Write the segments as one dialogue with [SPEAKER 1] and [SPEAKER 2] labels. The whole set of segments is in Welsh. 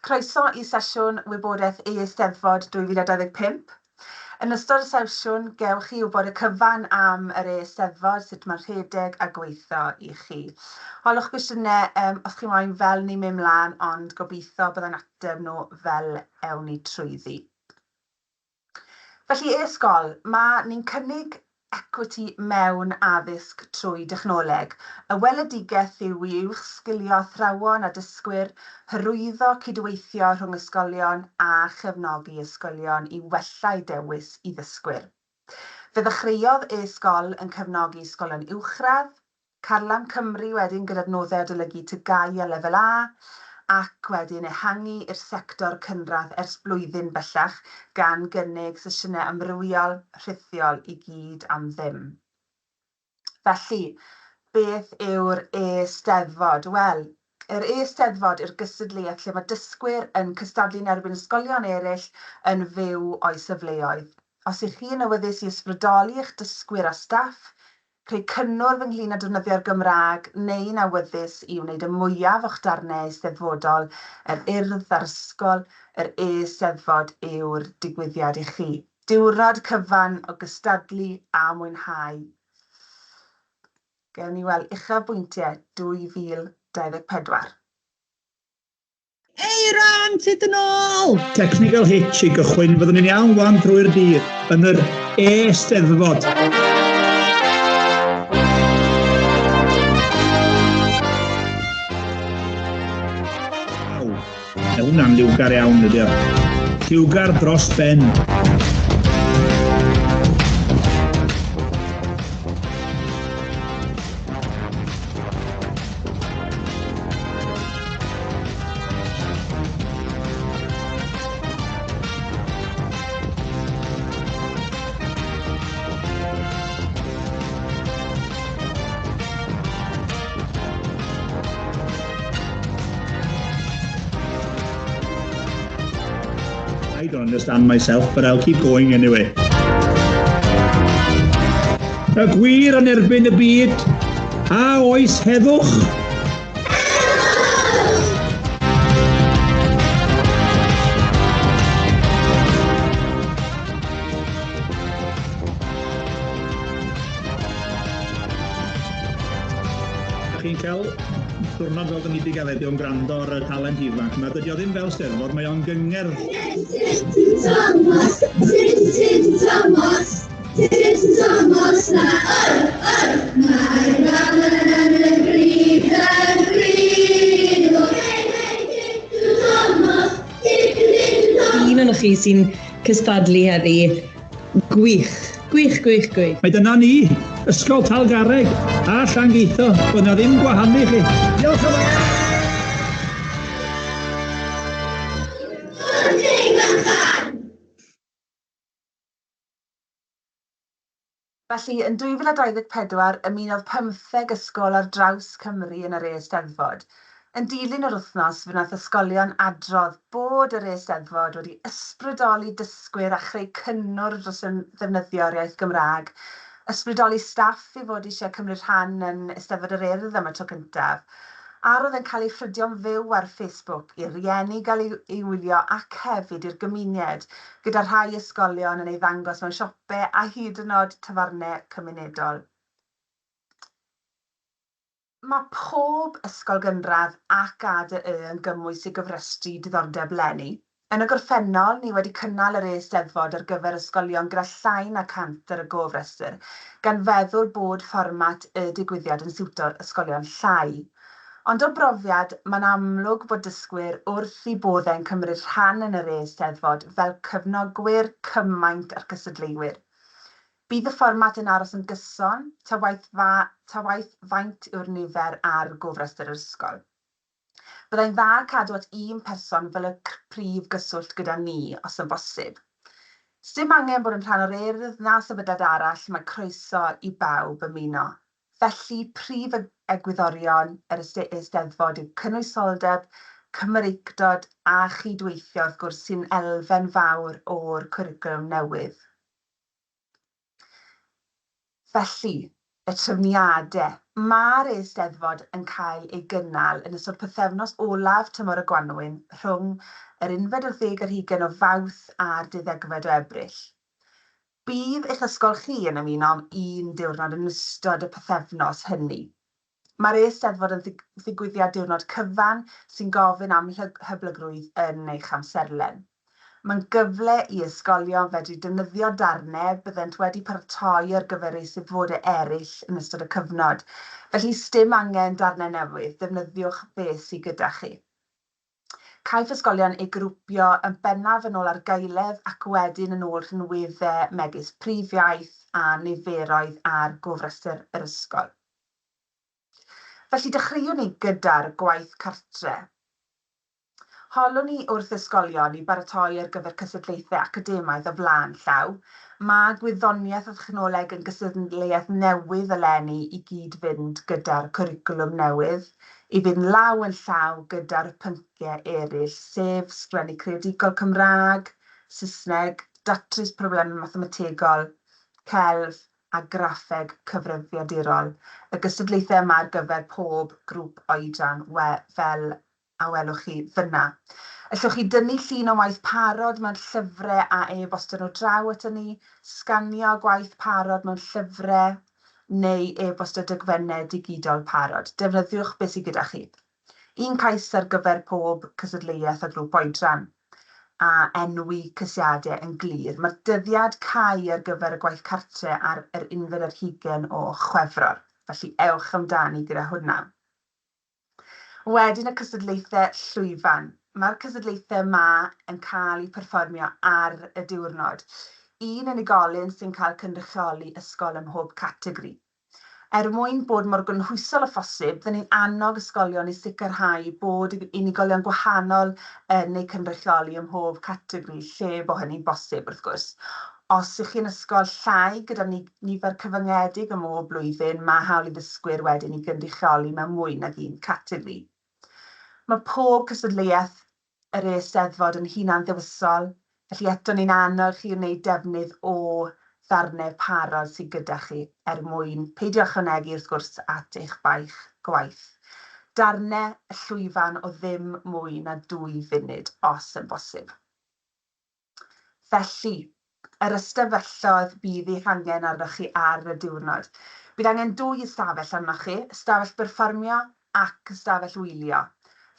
[SPEAKER 1] Croeso i sesiwn wybodaeth e-Eisteddfod 2025. Yn ystod y sesiwn, gewch chi wybod y cyfan am yr e-Eisteddfod, sut mae'n rhedeg a gweithio i chi. Holwch gwestiynau os chi moyn fel ni'n mynd mlaen, ond gobeithio byddai'n ateb nhw fel ewn ni trwyddi. Felly, e-sgol, mae ni'n cynnig ecwiti mewn addysg trwy dechnoleg. Y weledigaeth yw i uwchsgilio athrawon a dysgwyr, hyrwyddo cydweithio rhwng ysgolion a chefnogi ysgolion i wella'u dewis i ddysgwyr. Fe ddechreuodd e-sgol yn cefnogi ysgolion uwchradd, Carlam Cymru wedyn gyda adnoddau adolygu TGAU a Lefel A, ac wedyn ehangu i'r sector cynradd ers blwyddyn bellach, gan gynnig sesiynau amrywiol, rhithiol i gyd am ddim. Felly, beth yw'r e-Steddfod? Wel, yr e-Steddfod yw'r gystadleuaeth lle mae dysgwyr yn cystadlu yn erbyn ysgolion eraill yn fyw o'u safleoedd. Os ych chi'n awyddus i ysbrydoli eich dysgwyr a staff, creu cynnwrf ynglŷn â defnyddio'r Gymraeg neu'n awyddus i wneud y mwyaf o'ch darnau eisteddfodol, yr Urdd a'r ysgol, yr e-Steddfod yw'r digwyddiad i chi. Diwrnod cyfan o gystadlu a mwynhau. Gewn ni weld uchafbwyntiau 2024.
[SPEAKER 2] Hei Ran, tyd yn ôl!
[SPEAKER 3] Technical hitch i gychwyn, fyddwn ni'n iawn wan drwy'r dydd yn yr e-Steddfod. Waw, mae hwnna'n liwgar iawn ydy o. Lliwgar dros ben. I don't understand myself, but I'll keep going anyway. Y gwir yn erbyn y byd, a oes heddwch? Chi'n cael diwrnod fel dyn ni wedi gael heddiw yn gwrando ar y talent ifanc yma. Dydy o ddim fel Steddfod, mae o'n gyngerdd.
[SPEAKER 4] Thomas, Thomas, Thomas, na yr, yr. Mae'r ramen yn y grib yn grib. Hei, hei, Thomas,
[SPEAKER 5] Un ohonoch chi sy'n cystadlu heddi. Gwych, gwych, gwych, gwych.
[SPEAKER 3] Mae dyna ni, Ysgol Talgarreg a Llangeitho, doedd 'na ddim gwahanu chi. Diolch yn fawr!
[SPEAKER 1] Felly, yn 2024, ymunodd pymtheg ysgol ar draws Cymru yn yr e-Eisteddfod. Yn dilyn yr wythnos, fe wnaeth ysgolion adrodd bod yr e-Eisteddfod wedi ysbrydoli dysgwyr a chreu cynnwrf dros ddefnyddio'r iaith Gymraeg, ysbrydoli staff i fod eisiau cymryd rhan yn Eisteddfod yr Urdd am y tro cyntaf, a roedd e'n cael ei ffrydio'n fyw ar Facebook i rieni gael ei wylio ac hefyd i'r gymuned, gyda rhai ysgolion yn ei ddangos mewn siopau a hyd yn oed tafarnau cymunedol. Mae pob ysgol gynradd ac ADY yn gymwys i gofrestru diddordeb 'leni. Yn y gorffennol, ni wedi cynnal yr e-Steddfod ar gyfer ysgolion gyda llai na 100 ar y gofrestr, gan feddwl bod fformat y digwyddiad yn siwto ysgolion llai. Ond o brofiad, mae'n amlwg bod dysgwyr wrth eu boddau'n cymryd rhan yn yr e-Steddfod fel cefnogwyr cymaint â'r cystadleuwyr. Bydd y fformat yn aros yn gyson, ta waeth fa- ta waeth faint yw'r nifer ar gofrestr yr ysgol. Byddai'n dda cadw at un person fel y prif gyswllt gyda ni, os yn bosib. Sdim angen bod yn rhan o'r Urdd na sefydliad arall, mae croeso i bawb ymuno. Felly, prif egwyddorion yr Eisteddfod yw cynwysoldeb, Cymreictod a chydweithio, wrth gwrs, sy'n elfen fawr o'r cwricwlwm newydd. Felly, y trefniadau. Mae'r Eisteddfod yn cael ei gynnal yn ystod pythefnos olaf tymor y gwanwyn rhwng yr unfed ar ddeg ar hugain o Fawrth a'r deuddegfed o Ebrill. Bydd eich ysgol chi yn ymuno am un diwrnod yn ystod y pythefnos hynny. Mae'r Eisteddfod yn ddigwyddiad diwrnod cyfan sy'n gofyn am hyblygrwydd yn eich amserlen. Mae'n gyfle i ysgolion fedru defnyddio darnau byddent wedi paratoi ar gyfer eisteddfodau eraill yn ystod y cyfnod. Felly, sdim angen darnau newydd, defnyddiwch beth sydd gyda chi. Caiff ysgolion eu grwpio yn bennaf yn ôl argaeledd ac wedyn yn ôl rhinweddau megis prif iaith a niferoedd ar gofrestr yr ysgol. Felly dechreuwn ni gyda'r gwaith cartre. Holwn ni wrth ysgolion i baratoi ar gyfer cystadlaethau academaidd o flaen llaw. Mae gwyddoniaeth a thechnoleg yn gystadleuaeth newydd eleni i gyd-fynd gyda'r cwricwlwm newydd, i fynd law yn llaw gyda'r pynciau eraill, sef sgrennu creadigol Cymraeg, Saesneg, datrys problemau mathemategol, celf a graffeg cyfrifiadurol. Y gystadlaethau yma ar gyfer pob grŵp oedran fel a welwch chi fan'na. Allwch chi dynnu llun o waith parod mewn llyfrau a e-bostio nhw draw aton ni, sganio gwaith parod mewn llyfrau neu e-bostio dogfennau digidol parod. Defnyddiwch beth sydd gyda chi. Un cais ar gyfer pob cystadleuaeth a grŵp oedran, a enwi ceisiadau yn glir. Mae'r dyddiad cau ar gyfer y gwaith cartre ar yr unfed ar hugain o Chwefror, felly ewch amdani gyda hwnna. Wedyn y cystadlaethau llwyfan. Mae'r cystadlaethau 'ma yn cael eu perfformio ar y diwrnod. Un unigolyn sy'n cael cynrychioli ysgol ym mhob categori. Er mwyn bod mor gynhwysol â phosib, fydden ni'n annog ysgolion i sicrhau bod unigolion gwahanol yn eu cynrychioli ym mhob categori, lle bo hynny'n bosib wrth gwrs. Os ych chi'n ysgol llai gyda nifer cyfyngedig ym mhob blwyddyn, mae hawl i ddysgwyr wedyn i gynrychioli mewn mwy nag un categori. Mae pob cystadleuaeth yr Eisteddfod yn hunan-ddewisol, felly eto ni'n annog chi i wneud defnydd o ddarnau parod sydd gyda chi er mwyn peidio ychwanegu wrth gwrs at eich baich gwaith. Darnau llwyfan o ddim mwy na 2 funud os yn bosib. Felly, yr ystafelloedd bydd eu hangen arnoch chi ar y diwrnod. Bydd angen dwy ystafell arnoch chi, ystafell berfformio ac ystafell wylio.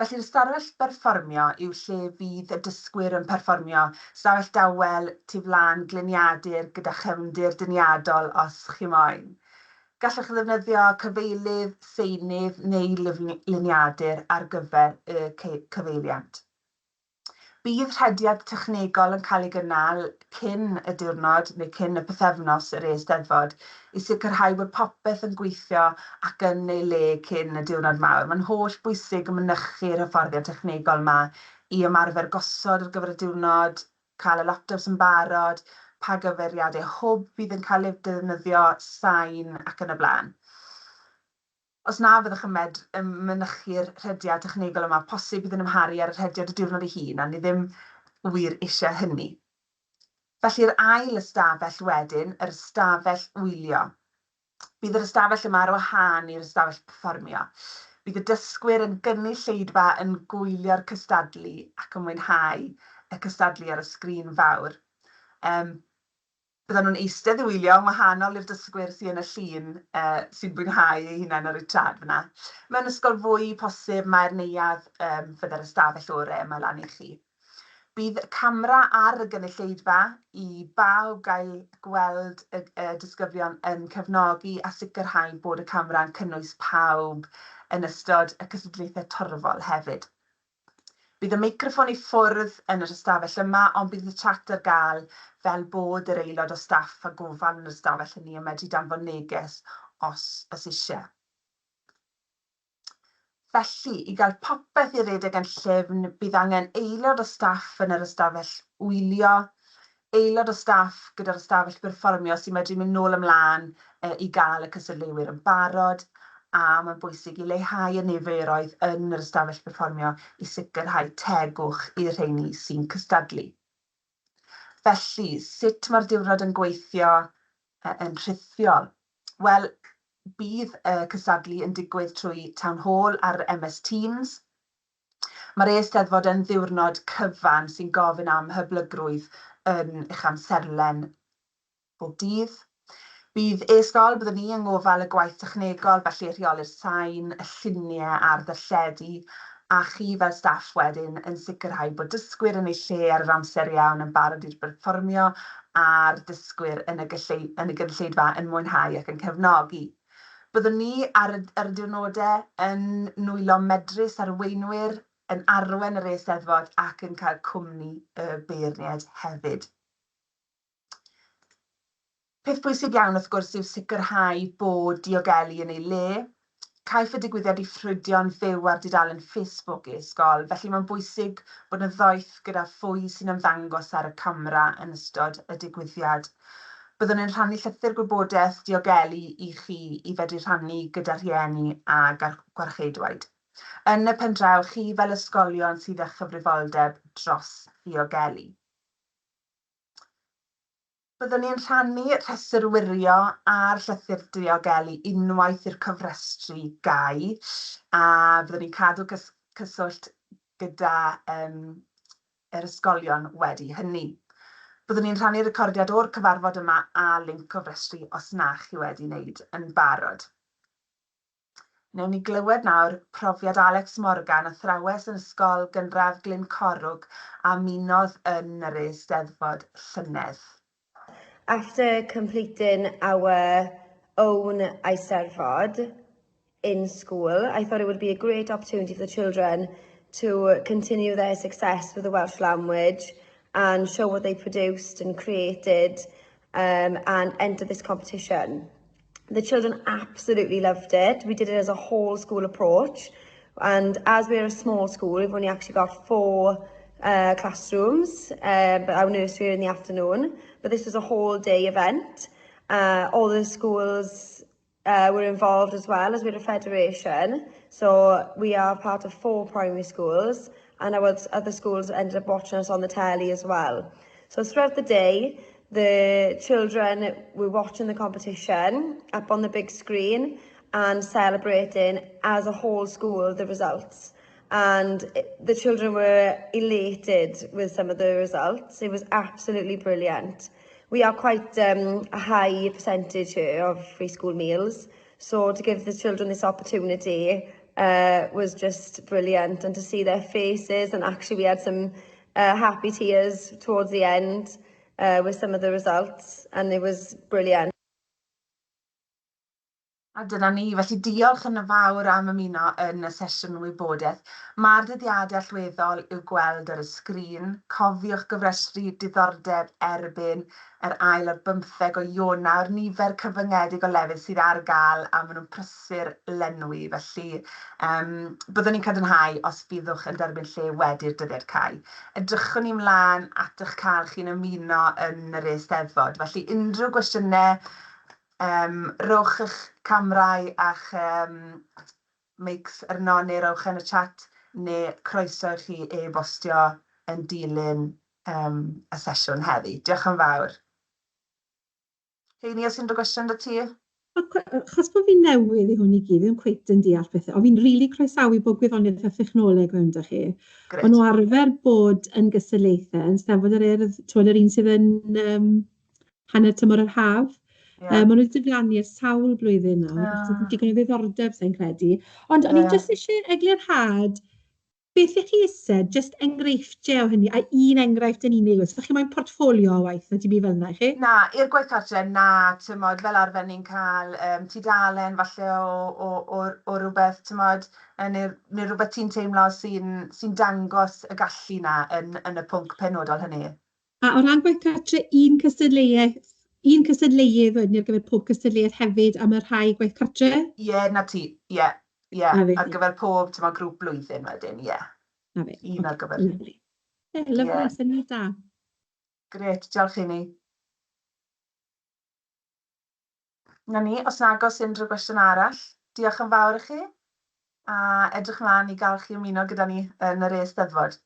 [SPEAKER 1] Felly'r ystafell berfformio yw lle fydd y dysgwyr yn perfformio, ystafell dawel, tu flaen gliniadur gyda chefndir dyniadol os chi moyn. Gallwch ddefnyddio cyfeilydd, seinydd neu liniadur ar gyfer y cyfeiliant. Bydd rhediad technegol yn cael ei gynnal cyn y diwrnod neu cyn y pythefnos yr Eisteddfod i sicrhau bod popeth yn gweithio ac yn ei le cyn y diwrnod mawr. Mae'n holl bwysig mynychu'r hyfforddiant technegol yma i ymarfer gosod ar gyfer y diwrnod, cael y laptops yn barod, pa gyfeiriadau hwb bydd yn cael eu defnyddio, sain ac yn y blaen. Os na fyddwch yn med yn mynychu'r rhediad technegol yma, posib bydd yn amharu ar y rhediad y diwrnod ei hun, a ni ddim wir eisiau hynny. Felly'r ail ystafell wedyn, yr ystafell wylio. Bydd yr ystafell yma ar wahân i'r ystafell perfformio. Bydd y dysgwyr yn gynulleidfa yn gwylio'r cystadlu ac yn mwynhau y cystadlu ar y sgrin fawr. Byddan nhw'n eistedd i wylio yn wahanol i'r dysgwyr sydd yn y llun sy'n mwynhau eu hunain ar eu traed fan'na. Mewn ysgol fwy posib mae'r neuadd fydde'r ystafell orau yma lan i chi. Bydd camera ar y gynulleidfa i bawb gael gweld y disgyblion yn cefnogi a sicrhau bod y camera'n cynnwys pawb yn ystod y cystadlaethau torfol hefyd. Bydd y meicroffon i ffwrdd yn yr ystafell yma, ond bydd y chat ar gael fel bod yr aelod o staff a gofal yn yr ystafell hynny yn medru danfon neges os oes eisiau. Felly, i gael popeth i redeg yn llyfn, bydd angen aelod o staff yn yr ystafell wylio, aelod o staff gyda'r ystafell berfformio sy'n medru mynd nôl ymlaen i gael y cystadleuwyr yn barod, a mae'n bwysig i leihau y niferoedd yn yr ystafell berfformio i sicrhau tegwch i'r rheini sy'n cystadlu. Felly, sut mae'r diwrnod yn gweithio yn rhithiol? Wel, Bydd y cystadlu yn digwydd trwy Town Hall ar MS Teams. Mae'r Eisteddfod yn ddiwrnod cyfan sy'n gofyn am hyblygrwydd yn eich amserlen bob dydd. Bydd e-sgol, byddwn ni yng ngofal y gwaith technegol, felly rheoli'r sain, y lluniau a'r ddarlledu, a chi fel staff wedyn yn sicrhau bod dysgwyr yn eu lle ar yr amser iawn yn barod i'r berfformio a'r dysgwyr yn y yn y gynulleidfa yn mwynhau ac yn cefnogi. Byddwn ni ar y, ar y diwrnodau yn nwylo medrus arweinwyr, yn arwen yr Eisteddfod ac yn cael cwmni y beirniaid hefyd. Peth pwysig iawn wrth gwrs yw sicrhau bod diogelu yn ei le. Caiff y digwyddiad ei ffrydio'n fyw ar dudalen Facebook e-sgol, felly mae'n bwysig bod yn ddoeth gyda phwy sy'n ymddangos ar y camera yn ystod y digwyddiad. Byddwn yn rhannu llythyr gwybodaeth diogelu i chi i fedru rhannu gyda rhieni a gwarcheidwaid. Yn y pendraw, chi fel ysgolion sydd â chyfrifoldeb dros ddiogelu. Byddwn ni'n rhannu rhestr wirio a'r llythyr diogelu unwaith i'r cofrestru gau, a byddwn ni'n cadw cyswllt gyda um, yr ysgolion wedi hynny. Byddwn ni'n rhannu recordiad o'r cyfarfod yma a linc cofrestru os na chi wedi wneud yn barod. Wnewn ni glywed nawr profiad Alex Morgan, athrawes yn Ysgol Gynradd Glyncorrwg a ymunodd yn yr Eisteddfod llynedd.
[SPEAKER 6] After completing our own Eisteddfod in school, I thought it would be a great opportunity for the children to continue their success with the Welsh language and show what they produced and created and enter this competition. The children absolutely loved it. We did it as a whole school approach. And as we're a small school, we've only actually got four classrooms, but our nursery in the afternoon. But this was a whole day event. All the schools were involved as well, as we're a federation. So we are part of four primary schools, and our other schools ended up watching us on the telly as well. So throughout the day, the children were watching the competition up on the big screen and celebrating as a whole school the results. And the children were elated with some of the results. It was absolutely brilliant. We are quite a high percentage here of free school meals. So to give the children this opportunity was just brilliant, and to see their faces, and actually we had some happy tears towards the end with some of the results, and it was brilliant.
[SPEAKER 1] A dyna ni, felly diolch yn fawr am ymuno yn y sesiwn wybodaeth. Mae'r dyddiadau allweddol i'w gweld ar y sgrin. Cofiwch gofrestru diddordeb erbyn yr 21 o Ionawr, nifer cyfyngedig o lefydd sydd ar gael a maen nhw'n prysur lenwi. Felly byddwn ni'n cadarnhau os byddwch yn derbyn lle wedi'r dyddiad cau. Edrychwn ni mlaen at eich cael chi'n ymuno yn yr Eisteddfod. Felly unrhyw gwestiynau, rowch eich camerau a'ch mics arno neu rowch yn y chat neu croeso i chi e-bostio yn dilyn y sesiwn heddi. Diolch yn fawr. Heini, oes unrhyw gwestiwn 'da ti?
[SPEAKER 2] Achos bod fi'n newydd i hwn i gyd, fi'n cweit yn deall pethau. O, fi'n rili croesawu bod gwyddoniaeth a thechnoleg mewn 'da chi. O'n nhw arfer bod yn gystadlaethau yn Steddfod yr Urdd, timod, yr un sydd yn hanner tymor yr haf. Maen nhw wedi diflannu ers sawl blwyddyn nawr, achos ddim digon o ddiddordeb, sa i'n credu. Ond o'n i jyst isie eglurhad, beth 'y chi isie, jyst enghreifftiau o hynny, a un enghraifft yn unig? So chi moyn portffolio o waith na dim byd fel 'na, chi?
[SPEAKER 1] Na, i'r gwaith cartre, na, timod, fel arfer ni'n cael tudalen falle o rywbeth, timod, neu rywbeth ti'n teimlo sy'n sy dangos y gallu 'na yn y pwnc penodol hynny.
[SPEAKER 2] A o ran gwaith cartre, un cystadleuaeth, un cystadleuydd wedyn ar gyfer pob cystadleuaeth hefyd am y rhai gwaith cartre?
[SPEAKER 1] Ie, 'na ti, ie. Ar gyfer pob, timod, grŵp blwyddyn wedyn, ie.
[SPEAKER 2] Na fe.
[SPEAKER 1] Un ar gyfer.
[SPEAKER 2] Lovely. Ie, lovely, syniad da.
[SPEAKER 1] Grêt, diolch i ni. Na ni, os nag oes unrhyw gwestiwn arall, diolch yn fawr i chi. A edrych mlaen i gael chi ymuno gyda ni yn yr Eisteddfod.